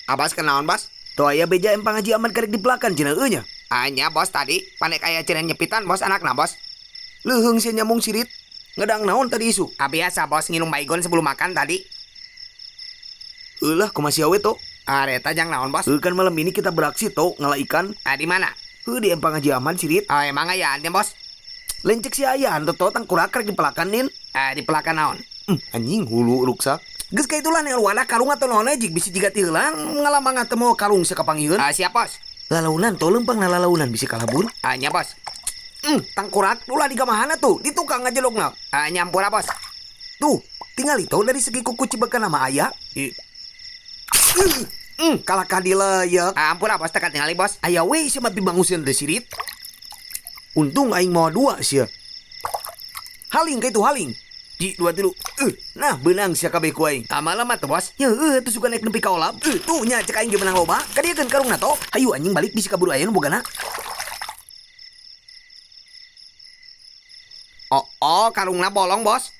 Abas kenaon, Bos? Tuh aya beja empang Haji Ahmad karek dipelakan cenah euy nya. Anya, Bos, tadi panek aya cenah nyepitan, Bos, anakna, Bos. Leuheung sia nyambung sirit. Ngedang naon tadi isu? Ah, biasa, Bos, nginum baygon sebelum makan tadi. Eulah kumaha sia we to? Areta jang naon, Bos? Heuh kan malam ini kita beraksi to ngala ikan. Ah, di mana? Heuh di empang Haji Ahmad sirit. Ah, emang ayaan nya, Bos? Lencek si ayaan to tangkurak karek dipelakan nin. Ah, dipelakan naon? Anjing hulu ruksak. Geus ka itulah nih wadah karung atau naon jig bisi jiga ti heula ngalamang teu mau karung sakapanggieun. Ah, siap, Bos. Lalaunan to lempang na lalaunan bisi kalabur. Ah, nya, Bos. Tangkurak ulah di gamahana tuh, di tukang ngajelokna. Ah, nyampura, Bos. Tuh, tinggal itu dari segi kuku cibekan nama ayah. Kalah kadilayak. Ah, ampura, Bos, teka tingali, Bos. Aya we sia mah pibanguseun teh sirit. Untung aing mawa dua sia. Haling ka itu haling. Ji 2 3. Nah beunang sia kabeh ku aing. Ah, malam atuh, Bos. Ya heueuh atuh suka naik nepi ka olap. Tuh nya cek aing ge menang loba. Kadieukeun karungna to. Hayu anjing balik bisi kaburu aya nu bogana. Oh, oh, karungna bolong, Bos.